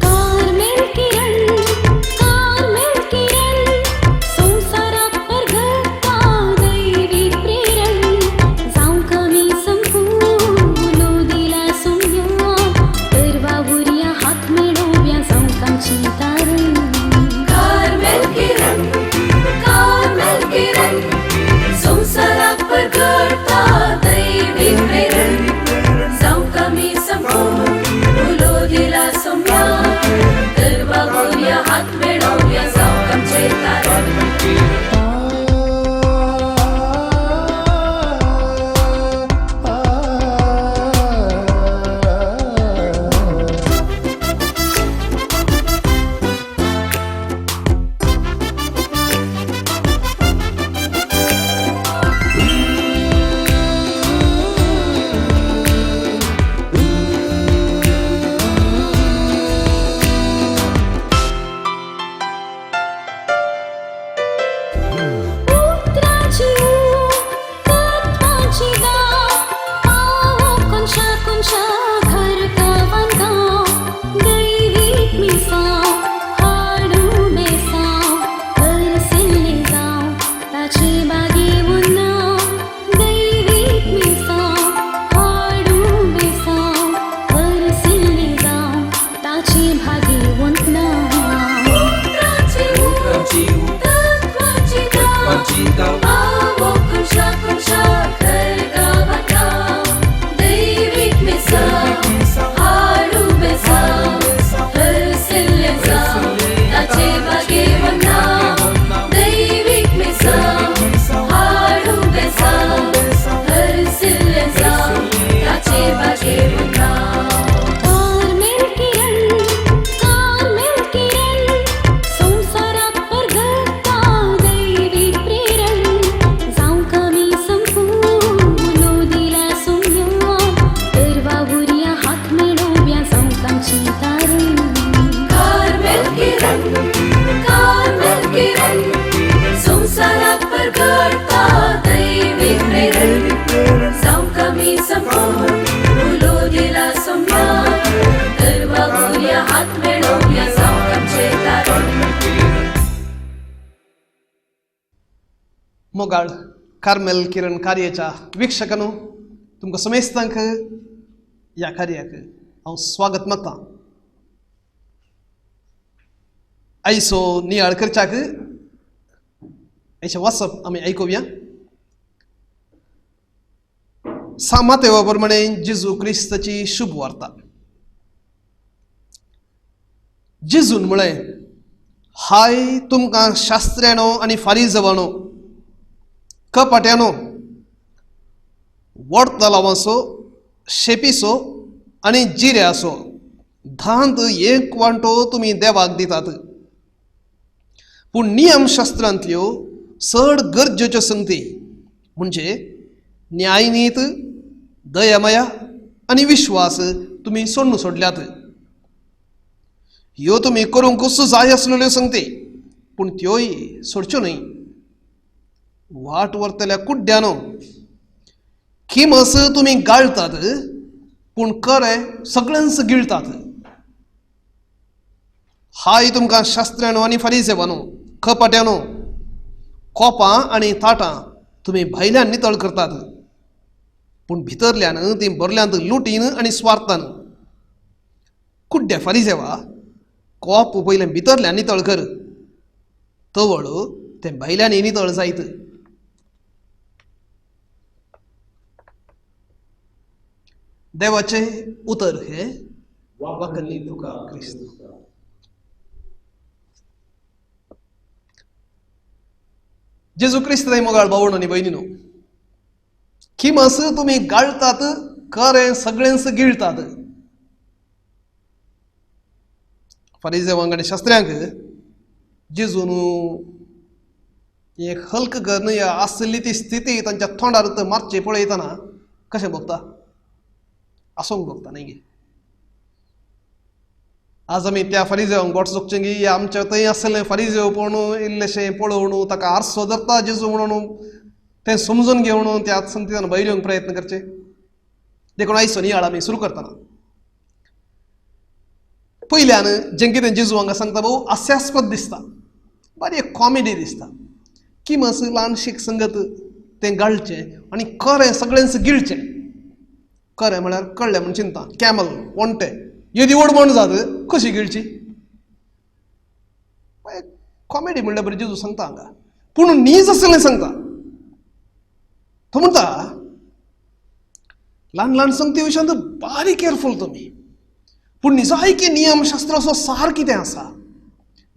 Carmel किरण, Carmel किरण, संवसाराक परगटा दैवी प्रेरण. जावं कमी संपूं दिला सोम्या, तर वावुरया हात मेळोवया जावंक आमची तारण. कार्मेल किरण, कार्मेल किरण, संवसाराक परगटा दैवी प्रेरण. जावंक आमी संपूं उलो दिला सोम्या, तर वावुरया हात मेळोवया जावंक आमचें तारण. उतरांची ऊब, तत्वांची दाव, पावो कोनशा कोनशा घर गांवान गांव. दैवीक मिसांव हाडूं बेसांव, तरसिल्लें जावं ताचे बागेवन नांव. दैवीक मिसांव हाडूं बेसांव, तरसिल्लें जावं ताचे भागेवन नांव. उतरांची ऊब, तत्वांची दाव, पावो कोनशा कोनशा घर गांवान गांव. दैवीक मिसांव हाडूं बेसांव, तरसिल्लें जावं ताचे बागेवन नांव. दैवीक मिसांव हाडूं बेसांव, तरसिल्लें जावं ताचे बागेवन नांव. कार्मेल किरण, कार्मेल किरण, संवसाराक परगटा दैवी प्रेरण. जावंक आमी संपूं दिला सोम्या, तर वावुरया हात मेळोवया जावंक आमची तारण. कार्मेल किरण, कार्मेल किरण, संवसाराक परगटा दैवी प्रेरण. जावंक आमी संपूं उलो दिला सोम्या, तर वावुरया हात मेळोवया जावंक आमचें तारण. मोगाळ कार्मेल किरण कार्याच्या वीक्षकांनो, तुमकां समेस्तांक ह्या कार्याक हांव स्वागत मागता. आयचो नियाळ करच्याक आयचें वाचप आमी आयकुया. सामातेवा प्रमाणे जेजू क्रिस्ताची शुभ वार्ता. जेजून म्हळें, हाय तुमकां शास्त्र्यानो आनी फारीजवानो, कपाट्यानो, वडतलावांचो शेपीचो आनी जिऱ्याचो धांत एक वांटो तुमी देवाक दितात, पूण नियमशास्त्रांतल्यो चड गरजेच्यो संगती म्हणजे न्यायनीत, दयामाया आनी विश्वास तुमी सोडून सोडल्यात. ह्यो तुमी करूंकूच जाय आसलेल्यो संगती, पूण त्योय सोडच्यो न्हय. वाट व्हरतल्या कुड्ड्यानो, किमस तुमी गाळटात, पूण खरें सगळ्यांच गिळटात. हाय तुमकां शास्त्र्यानो आनी फारीजेवानो, कपाट्यानो, कोपां आनी ताटां तुमी भायल्यान नितळ करतात, पूण भितरल्यान तीं भरल्यांत लुटीन आनी स्वार्थान. कुड्ड्या फारीजेवा, कोप पयलें भितरल्यान नितळ कर, तवळ तें भायल्यान नितळ जायत. देवाचें उतर हें. वाकनी तुका क्रिस्त. जेजू क्रिस्त मोगाळ भावण आनी भयणीनो, किमस तुमी गाळटात, खरें सगळेंच गिळटात. फारिजेवांक आनी शास्त्र्यांक जेजून एक हल्क करून आसली ती स्थिती तांच्या तोंडार मारची पळयतना कशें भोगता, आसूंक भोगता न्ही गे. आज आमी त्या फारिजेवांक बोट चोखचें की आमच्या थंय आसलें फारिजेव पळोवन इल्लेशें पळोवन ताका आरसो धरता जेजू म्हणून तें समजून घेवन त्या संगतीन भायर येवंक प्रयत्न करचे. देखून आयचो नियाळ आमी सुरू करतना पयल्यान जें कितें जेजू हांगा सांगता भोव हास्यास्पद दिसता, बरी एक कॉमेडी दिसता. किमस ल्हानशी संगत तें गाळचें आनी खरें सगळेंच गिळचें. खरें म्हळ्यार कळ्ळें म्हूण चिंता कॅमल वणटे येदी व्हड म्हण जात कशी गिळची, कॉमेडी म्हणल्यार बरी जेजू सांगता हांगा, पूण नीज आसलें सांगता. तो म्हणटा ल्हान ल्हान संगती विशयांत बारीक केअरफूल तुमी, पूण निजायकी नियमशास्त्राचो सार कितें आसा,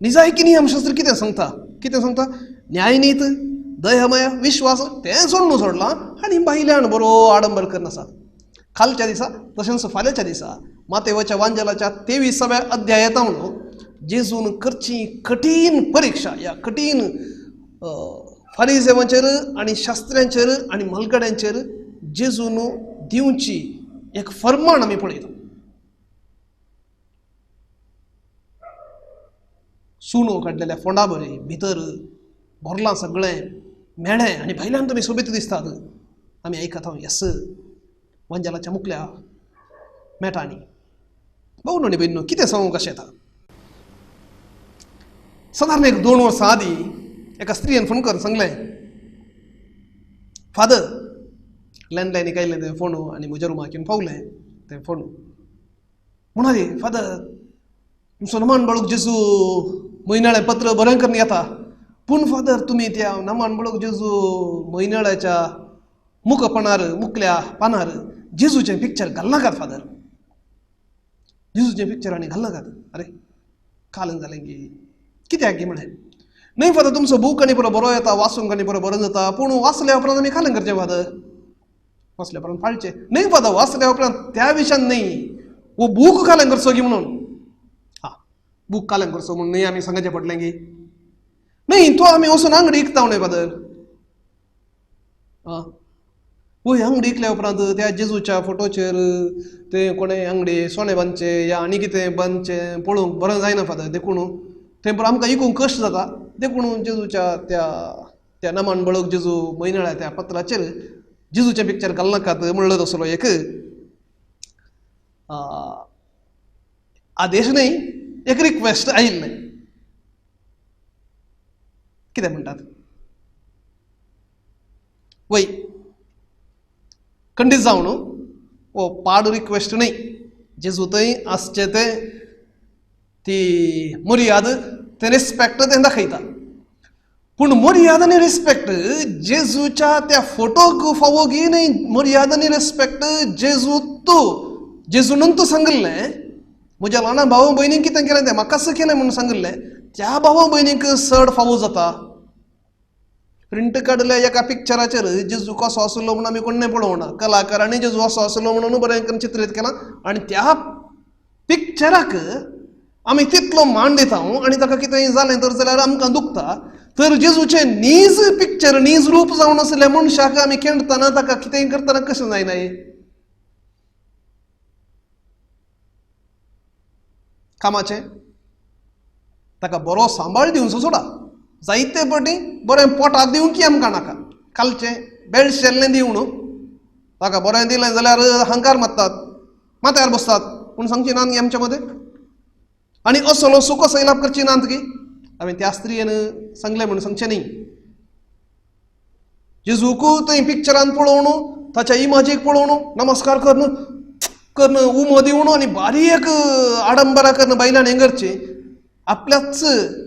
निजायकी नियमशास्त्र कितें सांगता, कितें सांगता, न्यायनीत, दयामय, विश्वास तें सोडून सोडलां आनी भायल्यान बरो आडंबर करून आसात. कालच्या दिसा तशेंच फाल्यांच्या दिसा मातेवाच्या वांजेलाच्या 23व्या अध्यायांत म्हणून जेजून करची कठीण परिक्षा ह्या कठीण फारिजेवांचेर आनी शास्त्र्यांचेर आनी मलगड्यांचेर जेजून दिवची एक फर्माण आमी पळयता. सुणो काडलेल्या फोंडा बरी भितर भरलां सगळें मेळें आनी भायल्यान तुमी सोबीत दिसतात. आमी आयकता येस वांजेलाच्या मुखल्या मेटांनी. भाव न्हय भयणीनो, कितें सांगूंक कशें येता. सादारण एक 2 वर्सां आदीं एका स्त्रियेन फोन करून सांगलें, फादर लँडलायनीक आयलें तें फोन आनी म्हज्या रुमाक येवन पावलें तें फोन. म्हणाली, फादर तुमचो नमान बाळूक जेजू म्हयन्याळें पत्र बरें करून येता, पूण फादर तुमी त्या नमान बाळूक जेजू म्हयन्याळ्याच्या मुखपणार मुखल्या पानार जेजूचें पिक्चर घालनाकात फादर, जेजूचें पिक्चर आनी घालनाकात. अरे काल जालें की कित्याक गी म्हळें, न्हय फादर तुमचो बूक आनी बरो बरो येता, वाचूंक आनी बरो बरो जाता, पूण वाचल्या उपरांत आमी कालें करचें फादर, वाचल्या उपरांत फाळचें न्हय फादर, वाचल्या उपरांत त्या विशयान न्हय वो बूक कालें करचो की म्हणून. हा बूक कालें करचो म्हणून न्हय आमी सांगचें पडलें की न्हय तो आमी वचून आंगडी इकता न्हय फादर. आं वय आंगडी इकल्या उपरांत त्या जेजूच्या फोटोचेर तें कोणें आंगडी सोणें बांदचें या आनी कितें बांदचें पळोवंक बरें जायना फादर, देखून तें बरें आमकां इकूंक कश्ट जाता, देखून जेजूच्या त्या त्या नमान बळक जेजू म्हयन्याळ्या त्या पत्राचेर जेजूचें पिक्चर घालनाकात म्हणलो तसलो एक आदेश न्हय, एक रिक्वेस्ट आयिल्लें. कितें म्हणटात वय खंडीत जावन हो पाड रिक्वेस्ट न्हय, जेजू थंय आसचें तें ती मर्याद तें रिस्पेक्ट तें दाखयता, पूण मर्याद आनी रिस्पेक्ट जेजूच्या त्या फोटोक फावो गी न्हय. मर्याद आनी रिस्पेक्ट जेजू तूं जेजूनून तूं सांगिल्लें म्हज्या ल्हान भाव भयणीक कितें केलें तें म्हाकाच केलें म्हणून सांगिल्लें, त्या भाव भयणीक चड फावो जाता. प्रिंट काडल्या एका पिक्चराचेर जेजू कसो आसलो म्हणून आमी कोणें पळोवना, कलाकारांनी जेजू असो आसलो म्हणून बरें करून चित्रीत केलां आनी त्या पिक्चराक आमी तितलो मान दिता आनी ताका कितेंय जालें तर जाल्यार आमकां दुखता. तर जेजूचें नीज पिक्चर नीज रूप जावन आसलें मनशाक आमी खेळटना ताका कितेंय करतना कशें जायना हें कामाचें. ताका बरो सांबाळ दिवचो सोडा, जायते पटी बरें पोटाक दिवंक की आमकां नाका, कालचें बेळशेल्लें दिवन ताका बरें दिलें जाल्यार हंकार मारतात, माथ्यार बसतात, पूण सांगची नात गी आमच्या मदें. आनी असलो सुको सैलाप करची नात गी हांवें त्या स्त्रियेन सांगलें म्हणून सांगचें न्ही. जेजूक थंय पिक्चरान पळोवन ताच्या इमाजीक पळोवन नमस्कार करून करून उमो दिवन आनी बारीक आडंबरां करून बायलां हें करचें, आपल्याच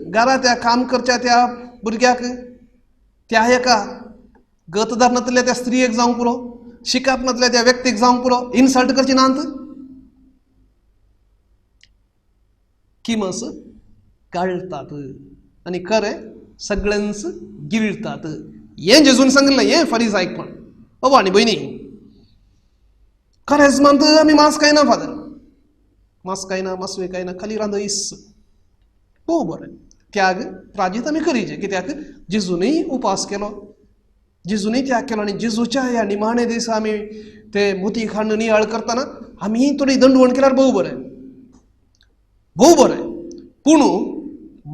घरा त्या काम करच्या त्या भुरग्याक त्या एका गतदार नातल्या त्या स्त्रियेक जावंक पुरो, शिकप नातल्या त्या व्यक्तीक जावंक पुरो, इन्सल्ट करची नात. किमस गाळटात आनी खरें सगळ्यांच गिळटात. हें जेजून सांगिल्लें हें फरिजायकपण. बाबा आनी भयणी, खरेंच मात आमी मांस खायना फादर, मांस खायना, मासवे खायना, खाली रांदयस. भोव बरें, त्याग प्राजीत आमी करीचे, कित्याक जेजूनय उपास केलो, जेजूनय त्याग केलो आनी जेजूच्या ह्या निमाणे दिसा आमी ते मोती खाण नियाळ करतना आमी थोडी दंडवण केल्यार भोव बरें, भोव बरें. पूण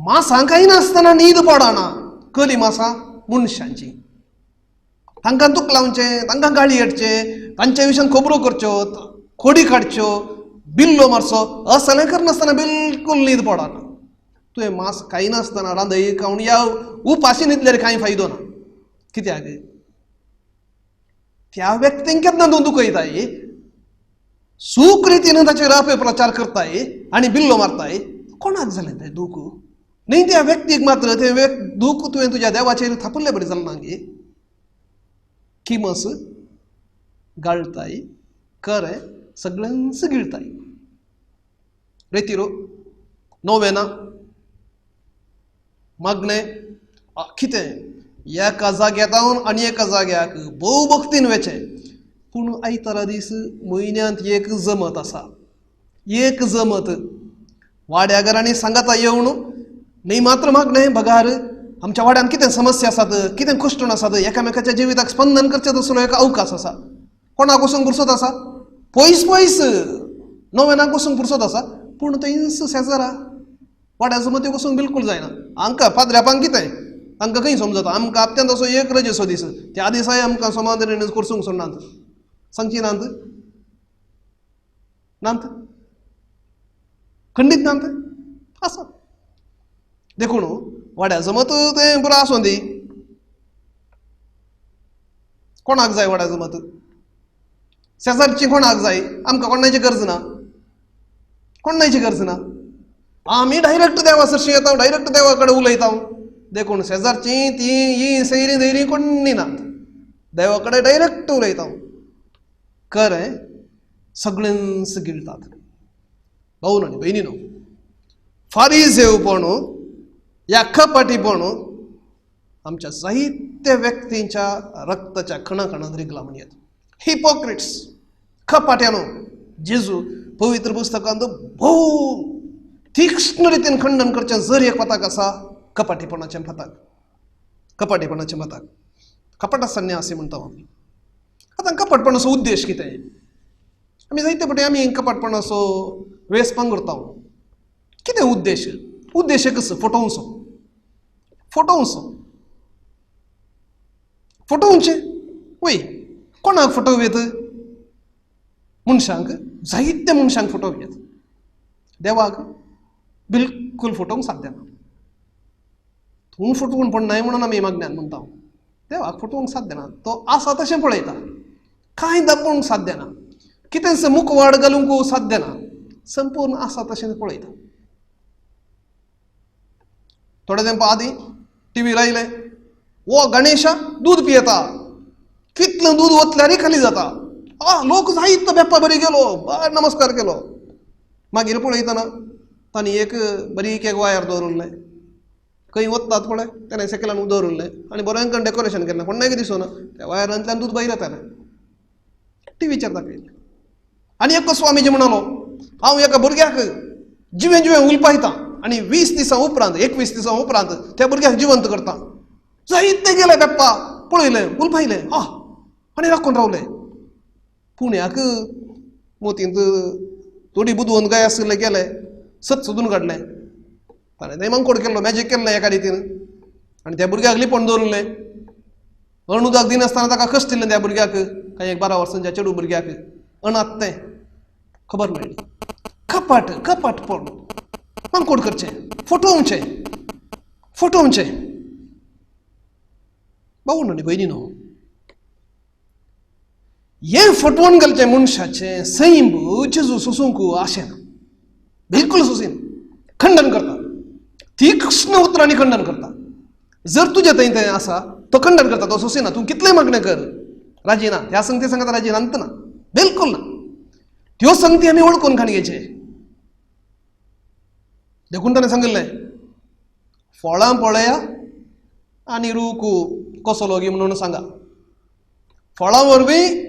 मासां कांय नासतना न्हीद पडना, कली मासां मनशांची, तांकां दुख लावचें, तांकां गाळी हाडचें, तांच्या विशयान खबरो करच्यो, खोडी काडच्यो, बिल्लो मारचो, असलें करनासतना बिलकूल न्हीद पडना. तुवें मांस खायनासतना रांदय खावन या उपाशी न्हिदल्यार कांय फायदो ना, कित्याक त्या व्यक्तींक केन्ना तूं दुखयताय, सूख रितीन ताचेर अपप्रचार करताय आनी बिल्लो मारताय, कोणाक जालें तें दूख? न्ही त्या व्यक्तीक मात्र तें दूख तुवें तुज्या देवाचेर थापिल्ले बरें जालें ना गे. किमस गाळटाय, खरें सगळ्यांच गिळटाय. रेतिरो नोवेना मागणें कितें एका जाग्याक आनी एका जाग्याक भोव भक्तीन वेचें, पूण आयतारा दीस म्हयन्यांत एक जमत आसा, एक जमत वाड्या घरांनी सांगाता येवन न्ही मात्र मागणें बगार आमच्या वाड्यान कितें समस्या आसात, कितें कश्टण आसात, एकामेकाच्या जिविताक स्पंदन करचें तसलो एक अवकाश आसा. कोणाक वचूंक पुरसत आसा, पयस पयस नोवेनाक वचूंक पुरसत आसा, पूण थंयच शेजरा वाड्या जमती वचूंक बिलकूल जायना. हांकां पाद्र्यापांक कितें तांकां खंय समजता, आमकां आपत्यान तसो एक रजेचो दीस, त्या दिसाय आमकां समाधान करसूंक सोडनात, सांगची नात नात खंडीत नात आसा. देखून वाड्या जमत तें बरें आसूं दी, कोणाक जाय वाड्या जमत, शेजारची कोणाक जाय, आमकां कोणाची गरज ना, कोणाची गरज ना, आमी डायरेक्ट देवा सरशी येता, डायरेक्ट देवा कडेन उलयता. देखून शेजारची ती ही सैरी धैरी कोणी नात, देवा कडेन डायरेक्ट उलयता. खरें सगळ्यांच गिळटात. भाऊ आनी भयणीनो, फारीजेवपण या कपाटीपण आमच्या जायत्या व्यक्तींच्या रक्ताच्या खणाखणांत रिगला म्हणयेत. हिपोक्रिट्स, कपाट्यानो जेजू पवित्र पुस्तकांत भोव तीक्ष्ण रितीन खंडन करचें जर एक पताक आसा, कपाटीपणाचें पताक, कपाटीपणाचें पताक, कपटा संन्यासी म्हणटा आमी. आतां कपटपणाचो उद्देश कितें? आमी जायते फावटी आमी कपटपणाचो वेस पांगुरता. कितें उद्देश? उद्देश एकच, फटोवचो, फटोवचो, फटोवचें. वय कोणाक फटोवं येत? मनशांक, जायते मनशांक फटोवं येत, देवाक बिलकूल फटोवंक साध्य ना. तूं फटोवन पडनाय म्हणून आमी मागण्यान म्हणटा, देवाक फटोवंक साध्य ना, तो आसा तशें पळयता, कांय दापोवंक साध्य ना, कितेंच मुखवाड घालूंक साध्य ना, संपूर्ण आसा तशें पळयता. थोडे तेंप आदीं टिवीर आयलें, ओ गणेशा दूद पियेता, कितलें दूद ओतल्यारय खाली जाता, आ लोक जायतो बेप्पा बरी गेलो, बाय नमस्कार केलो. मागीर पळयतना तांणी एक बरी एक वायर दवरिल्लें, खंय वतात पळय तेणें सकयल्यान दवरिल्लें आनी बरें डेकोरेशन केल्लें, कोणाकय दिसना, त्या वायरांतल्यान दूद भायर येतालें. टिवीचेर दाखयलें. आनी एक स्वामीजी म्हणालो, हांव एका भुरग्याक जिवें जिवें उलपायतां आनी 20 दिसां उपरांत, 21 दिसां उपरांत त्या भुरग्याक जिवंत करता. जायते गेले बेप्पा, पळयलें, उलपायलें, आ आनी राखून रावले. पुण्याक मोतींत थोडी बुदवंत गाय आशिल्ले गेले, सत सोदून काडलें, ताणें तें मांकोड केल्लो, मॅजीक केल्लें एका रितीन, आनी त्या भुरग्याक लिपोवन दवरिल्लें. अणुदाक दिनासतना ताका कश्ट दिलें त्या भुरग्याक, कांय एक 12 वर्सांच्या चेडू भुरग्याक अनाथ तें खबर मेळ्ळी. कपाट, कपाटपण, मांकोड करचें, फटोवचें, फटोवचें. भाऊ आनी भयणीनो, हें फटवण घालचें मनशाचें सैम जेजू सोसूंक आशेना, बिलकूल सोसीन, खंडन करता, तीक्ष्ण उतरांनी खंडन करता. जर तुजें थंय तें आसा तो खंडन करता, तो सोसीना, तूं कितलें मागणें कर राजी ना, त्या संगती सांगता राजी नात ना, बिलकूल ना. त्यो संगती आमी वळखून खाण घेवचे. देखून ताणें सांगिल्लें, फळां पळया आनी रूख कसो लोगी म्हणून सांगा. फळां वरवीं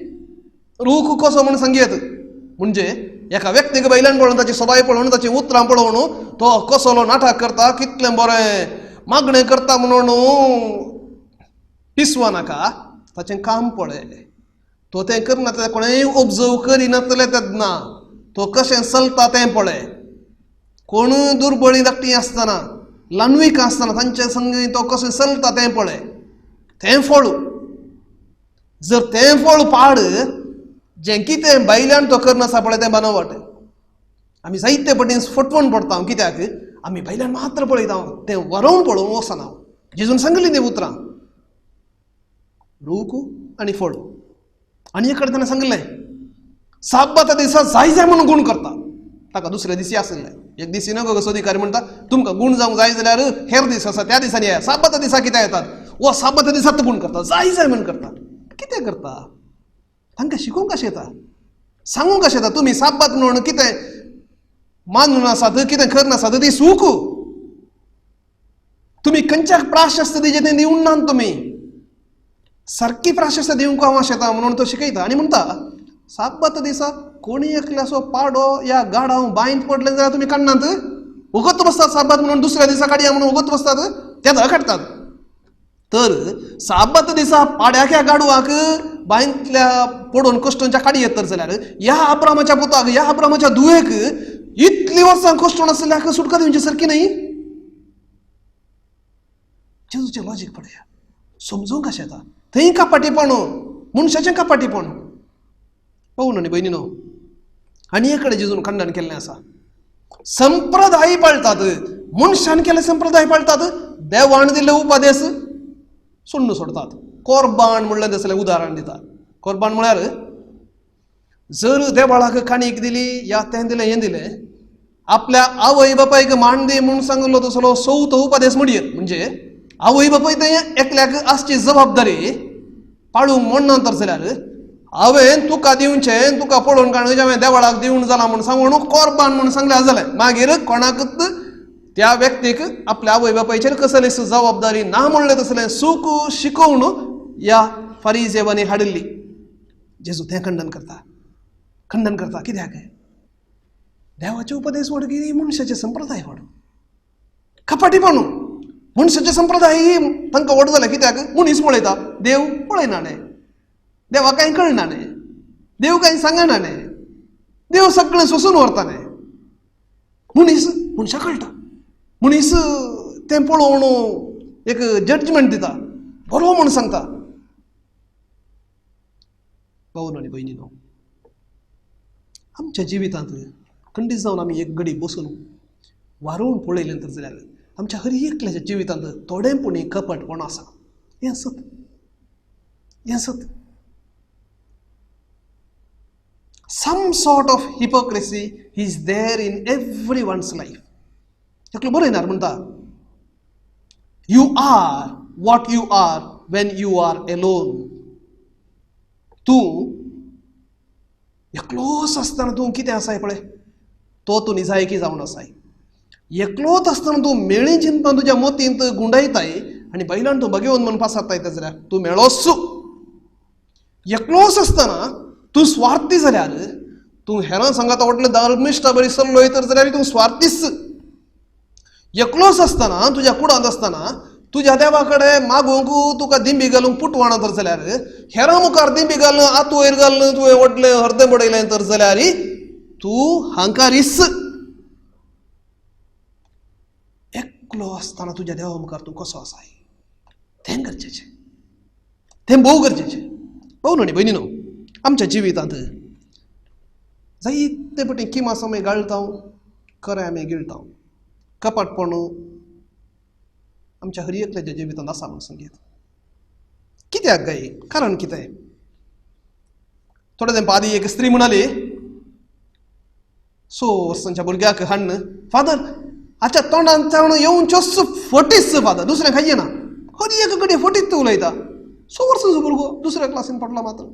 रूख कसो म्हूण सांगयेत, म्हणजे एका व्यक्तीक भायल्यान पळोवन ताची सबाय पळोवन ताची उतरां पळोवन तो कसलो नाटक करता, कितलें बरें मागणें करता म्हणून पिसवा नाका. ताचें काम पळय, तो तें करना तें कोणेंय ऑब्जर्व करिनातलें तेन्ना तो कशें चलता तें पळय. कोण दुर्बळी धाकटी आसतना ल्हानवीक आसतना तांचे संगी तो कशें चलता तें पळय, तें फळ. जर तें फळ पाड जें कितें भायल्यान तो करनासा पळय तें बनावट. आमी जायते पटीन फटवण पडटा, कित्याक आमी भायल्यान मात्र पळयता, तें वरोवन पळोवंक वचना. जेजून सांगली ती उतरां, रूख आनी फळ. आनी एक कडेन ताणें सांगिल्लें साबाता दिसा जाय जाय म्हणून गूण करता. ताका दुसऱ्या दिसी आशिल्लें, एक दीस सिनागोगाचो अधिकारी म्हणटा तुमकां गूण जावंक जाय जाल्यार हेर दीस आसा त्या दिसांनी येया, साबाता दिसा कित्याक येतात? वो साबाता दिसात गूण करता, जाय जाय म्हूण करता. कितें करता? तांकां शिकोवंक कशें येता, सांगूंक कशें येता? तुमी साबात म्हणून कितें मानून आसात, कितें करनासात ती सूख. तुमी खंयच्याक प्राशस्त दिचें तें दिवंक ना, तुमी सारकी प्राशस्त दिवंक हांव आशेता म्हणून तो शिकयता. आनी म्हणटा साबात दिसा कोणी एकल्याचो पाडो या गाडाव बांयंत पडलें जाल्यार तुमी काडनात, उगत बसतात साबात म्हणून दुसऱ्या दिसा काडया म्हणून उगत बसतात, ते धर काडटात. तर साबात दिसा पाड्याक ह्या गाडवाक बांयंतल्या पडून कश्टोंच्या काडी येत तर जाल्यार ह्या अब्रामाच्या पुताक, ह्या अब्रामाच्या धुवेक इतली वर्सां कश्टोन आसल्याक सुटका दिवची सारकी न्हय. जेजूचें लॉजीक पळया, समजूंक कशें येता. थंय कपाटीपण, मनशाचें कपाटीपण. पळोवन आनी भयणीनो, आनी एक कडेन जेजून खंडन केल्लें आसा. संप्रदाय पाळटात, मनशान केल्ले संप्रदाय पाळटात, देवान दिल्ले उपदेश सोडून सोडतात. कोरबाण म्हणलें तसलें उदाहरण दिता. कोरबाण म्हळ्यार जर देवाळाक काणीक दिली या तें दिलें हें दिलें, आपल्या आवय बापायक मान दी म्हूण सांगिल्लो तसलो चवथो उपदेश म्हणयेत. म्हणजे आवय बापाय तें एकल्याक आसची जबाबदारी पाळूंक मोडना तर जाल्यार हांवें तुका दिवचें, तुका पळोवन काडून हांवें देवाळाक दिवन जालां म्हूण सांगून कोरबान म्हूण सांगलें जालें. मागीर कोणाकूच त्या व्यक्तीक आपल्या आवय बापायचेर कसली जबाबदारी ना म्हणलें तसलें सूख शिकोवन ह्या फारीजेवांनी हाडिल्ली. जेजू तें खंडन करता, खंडन करता. कित्याक? देवाचे उपदेश व्हड की मनशाचे संप्रदाय व्हड. कपाटीपण मनशाचे संप्रदाय तांकां व्हड जालें. कित्याक? मनीस पळयता, देव पळयना न्ही, देवा कांय कळना न्ही, देव कांय सांगना न्ही, देव सगळें सोसून व्हरता न्ही. मनीस मनशाक कळटा, मनीस तें पळोवन एक जजमेंट दिता, बरो म्हूण सांगता. भाव आनी भयणीनो, आमच्या जिवितांत खंडीत जावन आमी एक घडी बसून वारोवन पळयलें तर जाल्यार आमच्या हर एकल्याच्या जिवितांत थोडें पुणी कपटपण आसा. हें सत, हें सत. Some sort of hypocrisy is there in everyone's life. एकलो बरयणार म्हणटा, you are what you are when you are alone. तूं एकलोच आसतना तूं कितें आसाय पळय, तो तूं निजायकी जावन आसाय. एकलोच आसतना तूं मेळी चिंतपान तुज्या मोतींत गुंडायताय आनी बैलान तूं बगेवन म्हूण पासाताय जाल्यार तूं मेळोच. एकलोच आसतना तूं स्वार्थी जाल्यार तूं हेरां सांगात व्हडलें धर्मिश्टा बरी सल्लोय तर जाल्यार तूं स्वार्थीच. एकलोच आसतना तुज्या कुडांत आसतना तुज्या देवा कडेन मागूंक तुका दिंबी घालूंक पुटवाणा तर जाल्यार हेरां मुखार दिंबी घालून आत वयर घालून तुवें व्हडलें हर्दें बडयलें तर जाल्यार तूं हांकारीच. एकलो आसतना तुज्या देवा मुखार तूं कसो आसाय तें गरजेचें, तें भोव गरजेचें. भोव न्हय भयणी न्हू, आमच्या जिवितांत जायते पटी किमास आमी गाळटा, खरें आमी गिळटा, कपाटपण आमच्या हर एकल्याच्या जिवितांत आसा म्हूण सांगीत. कित्याक काय? कारण कितें? थोडे तेंप आदी एक स्त्री म्हणाली, 6 वर्सांच्या भुरग्याक हाडून, फादर हाच्या तोंडान चावन येवच्योच फटीच फादर, दुसऱ्यां खाय ना, हर एक कडेन फटीत उलयता. 6 वर्सांचो भुरगो दुसऱ्या क्लासीन पडला मात्र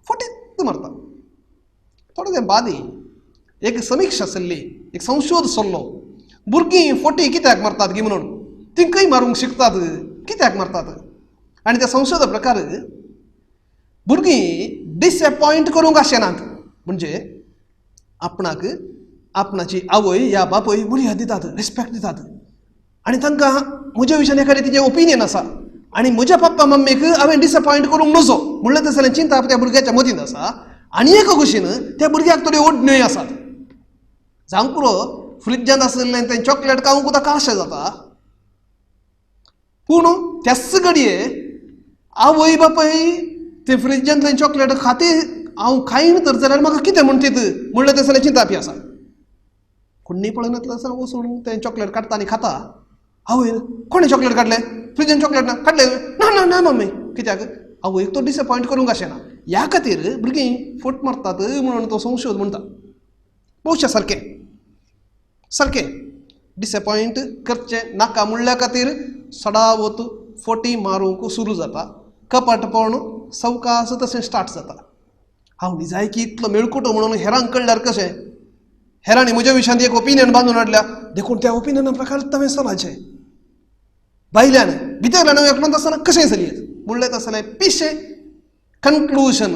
फटीत मारता. थोडे तेंप आदी एक समिक्षा चल्ली, एक संशोध चल्लो, भुरगीं फटी कित्याक मारतात गी म्हणून, ती खंय मारूंक शिकतात, कित्याक मारतात. आनी त्या संशोधा प्रकार भुरगीं डिसएपॉयंट करूंक आशेनात, म्हणजे आपणाक आपणाची आवय या बापूय मर्याद दितात, रिस्पेक्ट दितात आनी तांकां म्हज्या विशयान एखादें तिजें ओपिनियन आसा आनी म्हज्या पप्पा मम्मीक हांवें डिसअपॉयंट करूंक नजो म्हणलें तसलें चिंता त्या भुरग्याच्या मतींत आसा. आनी एका कुशीन त्या भुरग्याक थोड्यो ओडण्योय आसात. जावंक पुरो फ्रिजांत आशिल्लें तें चॉकलेट खावंक ताका आशा जाता, पूण त्याच घडये आवय बापाय ते फ्रिजांतलें चॉकलेट खाती हांव खायन तर जाल्यार म्हाका कितें म्हणटीत म्हणलें तसलें चिंतापी आसा. कोण्णी पळयनातलें आसतना वचून तें चॉकलेट काडटा आनी खाता. आवय कोणें चॉकलेट काडलें? फ्रिजान चॉकलेट ना काडलें? ना ना ना मम्मी. कित्याक? आवयक तो डिसअपॉयंट करूंक अशें ना. ह्या खातीर भुरगीं फट मारतात म्हणून तो संशोध म्हणटा. भोवशा सारकें सारकें डिसअपॉयंट करचें नाका म्हणल्या खातीर सडावत फटी मारूंक सुरू जाता, कपटपण सवकास तशें स्टार्ट जाता. हांव निजायकी इतलो मेळकुटो म्हणून हेरांक कळ्ळ्यार कशें? हेरांनी म्हज्या विशयांत एक ओपिनियन बांदून हाडल्या देखून त्या ओपिनियना प्रकार हांवें चलाचें. भायल्यान भितरल्यान हांव एकलोच आसतना कशें चलयेत म्हणलें तसलें पिशें कन्क्लुजन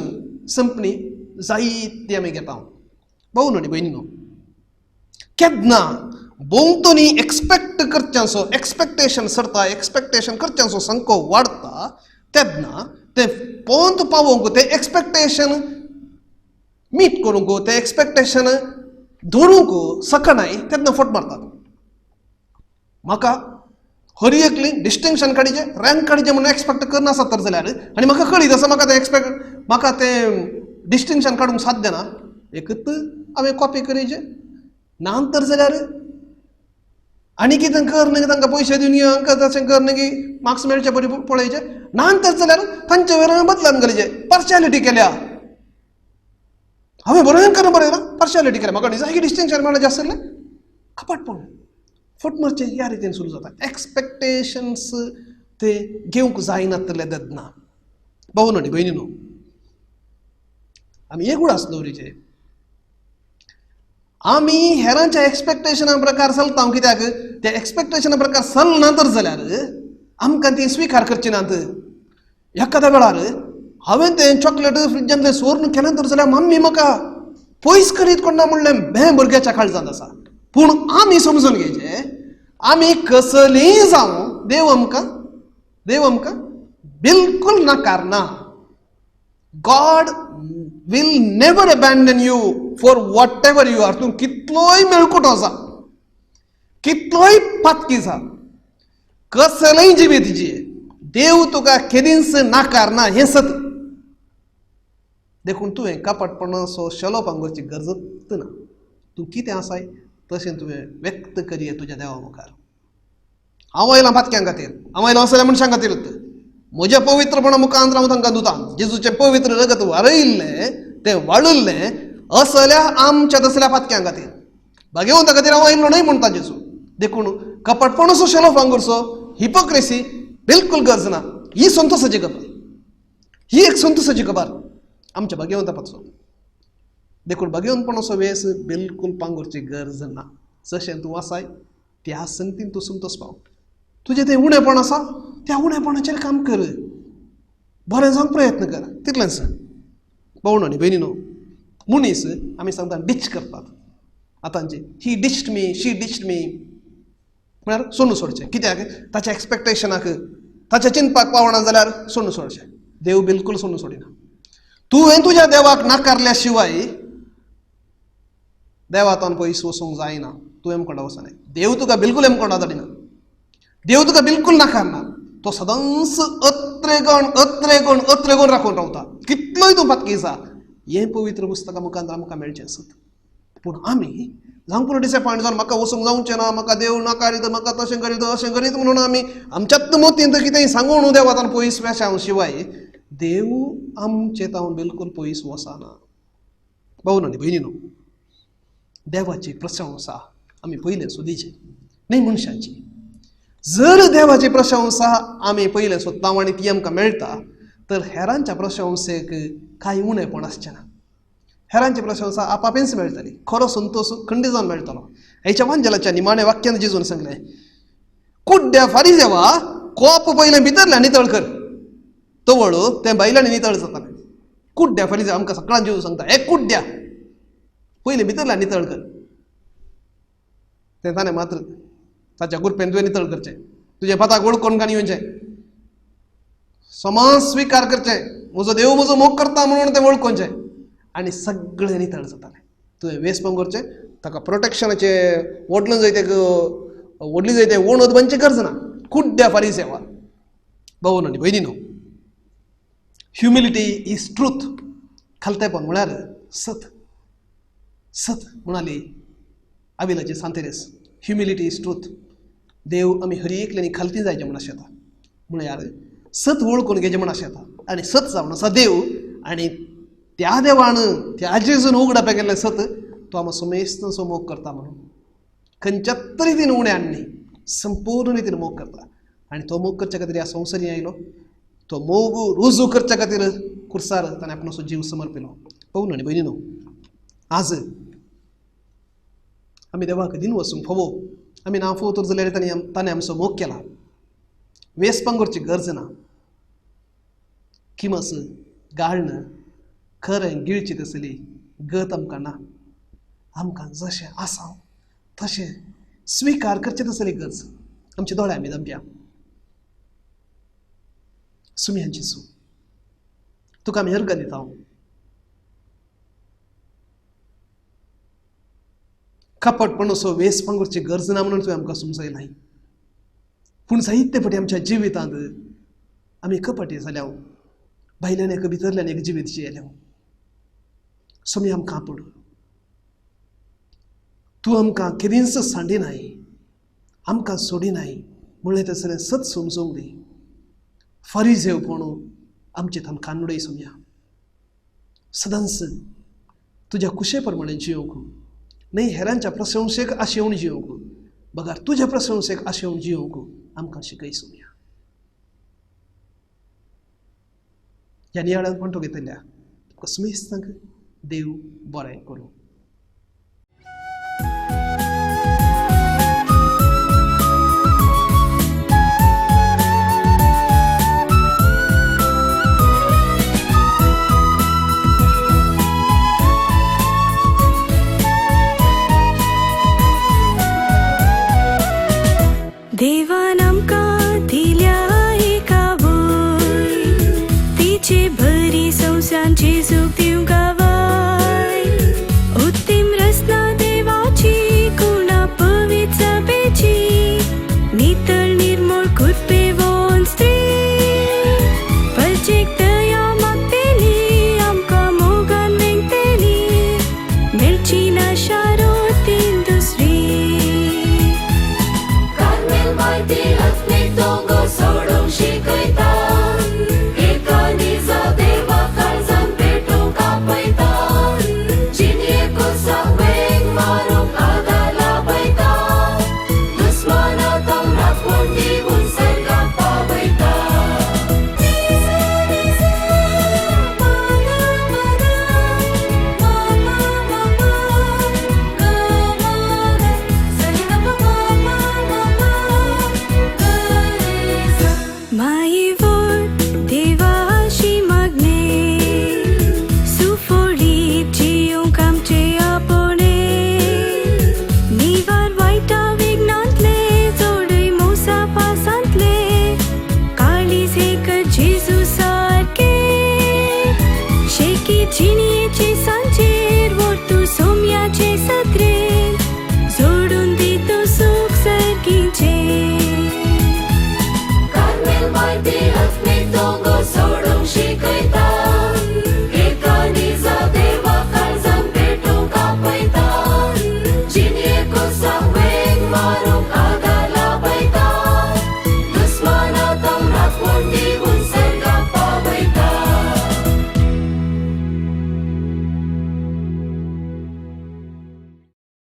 संपणी जायती आमी घेता. भाव आनी भयणीनो, केन्ना भोंवतणी एक्सपेक्ट करच्यांचो एक्सपेक्टेशन सरता, एक्सपेक्टेशन करच्यांचो संको वाडटा तेन्ना ते पोंत पावोवंक, ते एक्सपेक्टेशन मीट करूंक, ते एक्सपेक्टेशन धरूंक शकनाय तेन्ना फट मारतात. म्हाका हर एकली डिस्टिंक्शन काडीचें, रँक काडीचें म्हणून एक्सपेक्ट करनासत तर जाल्यार आनी म्हाका कळीत आसा म्हाका तें एक्सपेक्ट म्हाका तें डिस्टिंक्शन काडूंक साध्य ना, एकूच हांवें कॉपी करीचें ना तर जाल्यार आनी कितें कर न्ही तांकां पयशे दिवन हांकां तशें कर न्ही की मार्क्स मेळचे बरी पळयचे ना तर जाल्यार तांचे वयर हांवें बदलान घालीचे. पार्शियलिटी केल्या हांवें बरें करून बरयलां, पार्शियलिटी केल्या म्हाका निजायकी डिस्टिंक्शन मेळपाचें आसलें. कपटपण फट मारचें ह्या रितीन सुरू जाता. एक्सपेक्टेशन्स ते घेवंक जायनातले तेन्ना. भाव आनी भयणीनो, आमी एक उडास दवरीचे, आमी हेरांच्या एक्सपेक्टेशना प्रकार चलता. कित्याक त्या एक्सपेक्टेशना प्रकार चलना तर जाल्यार आमकां ती स्विकार करची नात. एखाद्या वेळार हांवें तें चॉकलेट फ्रिजांतलें सोरून केलें तर जाल्यार मम्मी म्हाका पयस करीत कोण ना म्हणलें भें भुरग्याच्या काळजांत आसा. पूण आमी समजून घेवचें, आमी कसलीय जावं देव आमकां देव आमकां बिलकुल नाकारना. God will never abandon you for whatever you are. तूं कितलोय मेळकुटो जा, कितलोय पातकी जा, कसलेय जिवीत जी, देव तुका केदींच नाकारना हें सत. देखून तुवें कपटपणाचो शेलो पांगुरची गरजच ना. तूं कितें आसाय तशें तुवें व्यक्त करये तुज्या देवा मुखार. हांव आयलां पातक्यां खातीर, हांव आयलां असल्या मनशां खातीर, म्हज्या पवित्रपणा मुखांत हांव तांकां धुतां. जेजूचें पवित्र रगत वारयिल्लें तें वाळिल्लें असल्या आमच्या तसल्या पातक्यां खातीर, भागेवंता खातीर हांव आयिल्लो न्हय म्हणटा जेजू. देखून कपटपणाचो शेलो पांगुरचो, हिपोक्रेसी बिलकुल गरज ना. ही संतोसाची खबर, ही एक संतोसाची खबर आमच्या भाग्यवंतापाचो. देखून भाग्यवंतपणाचो वेस बिलकुल पांगुरची गरज ना. जशें तूं आसाय त्या संगतीन तूं संतोस पाव. तुजें तें उणेपण आसा त्या उणेपणाचेर काम कर, बरें जावंक प्रयत्न कर, तितलेंच. भावण आनी भयणीनो, मनीस आमी सांगता डिच करतात आतांची. He ditched me, she ditched me म्हळ्यार सोडून सोडचें. कित्याक? ताच्या एक्सपेक्टेशनाक, ताच्या चिंतपाक पावना जाल्यार सोडून सोडचें. देव बिलकुल सोडून सोडिना. तुवें तुज्या देवाक नाकारल्या शिवाय देवातान पयस वचूंक जायना. तूं एमकोंडा वचना, देव तुका बिलकुल एमकोंडा धाडिना, देव तुका बिलकुल नाकारना. तो सदांच अत्रेगण अत्रेगण अत्रेगण राखून रावता. कितलोय तूं पातकी जा, हें पवित्र पुस्तकां मुखार आमकां मेळचें आसत. पूण आमी जावंक पुरो डिसअपॉयंट जावन म्हाका वचूंक जावचें ना, म्हाका देव नाकारीत, म्हाका तशें करीत अशें करीत म्हणून आमी आमच्याच मतींत कितेंय सांगून देवातान पयस वेच्या शिवाय देव आमचे तावन बिलकुल पयस वचना. भाव आनी भयणीनो, देवाची प्रशंसा आमी पयलें सोदीची न्हय मनशाची. जर देवाची प्रशंसा आमी पयलें सोदता आनी ती आमकां मेळटा तर हेरांच्या प्रशंसेक कांय उणेपण आसचें ना. हेरांची प्रशंसा आपापेंच मेळटली, खरो संतोश खंडीत जावन मेळटलो. हेच्या वांजेलाच्या निमाण्या वाक्यान जेजून सांगलें, कुड्ड्या फारीजेवा कोप पयलें भितरल्यान नितळ कर, तवळ तें भायल्यान नितळ जातालें. कुड्ड्या फारीजेवा आमकां सगळ्यांक जेजू सांगता, हे कुड्ड्या पयलीं भितरल्यान नितळ कर. तें ताणें मात्र ताच्या गुरपेन तुवें नितळ करचें, तुजें पाताक वळखून काणी येवचें, समाज स्विकार करचें, म्हजो देव म्हजो मोग करता म्हणून तें वळखोवचें आनी सगळें नितळ जातालें. तुवें वेसपण करचें, ताका प्रोटेक्शनाचें व्हडलें जाय तें व्हडली जाय तें वणत बांदची गरज ना. कुड्ड्या फारी सेवा. भाव आनी भयणी न्हू, ह्युमिलिटी is truth. खालतेपण म्हळ्यार सत. सत म्हणाली आविलाची सांतेरेस. Humility is truth. देव आमी हर एकल्यांनी खालती जायचें म्हूण आशेता, म्हळ्यार सत वळखून घेवचें म्हूण आशेता. आनी सत जावन आसा देव, आनी त्या देवान त्या जेजून उगडापा केल्लें सत तो आमकां समेस्तसो मोग करता म्हणून खंयच्या तरी रितीन उण्यान न्ही, संपूर्ण रितीन मोग करता. आनी तो मोग करच्या खातीर ह्या संवसारी आयलो, तो मोग रुजू करच्या खातीर कुर्सार ताणें आपणाचो जीव समर्पिलो. पळोवन आनी भयणी न्हू, आज आमी देवाक दिन वचूंक फावो. आमी ना फावो तर जाल्यार ताणें आमचो मोग केला. वेसपण करची गरज ना. किमस गाळण खरें गिळची तसली गत आमकां ना. आमकां जशें आसा तशें स्विकार करचें तसली गरज. आमच्या दोळ्या आमी दमप्या सुम्यांची सू तुका आमी हरकत दिता. कपटपण असो वेसपण करची गरज ना म्हणून तुवें आमकां समजयलां. पूण जायते फावटी आमच्या जिवितांत आमी कपटी जाल्या, भायल्यान एक भितरल्यान एक जिवीत जियेल्या. सोमी आमकां आपोड, तूं आमकां केदींच सांडिनाय, आमकां सोडिनाय म्हणलें तसलें सत समजूंक दी. फारीजेवपण आमचे थान कानुडय सोमया. सदांच तुज्या कुशे प्रमाणे जियोवंक न्हय, हेरांच्या प्रशंसेक आशेवन जियोवंक, बगर तुज्या प्रशंसेक आशेवन जियोवंक आमकां शिकय सोमया. ह्या नियाळान म्हणटो घेतल्या तुका सुमेस्तांक देव बरें करूं. देव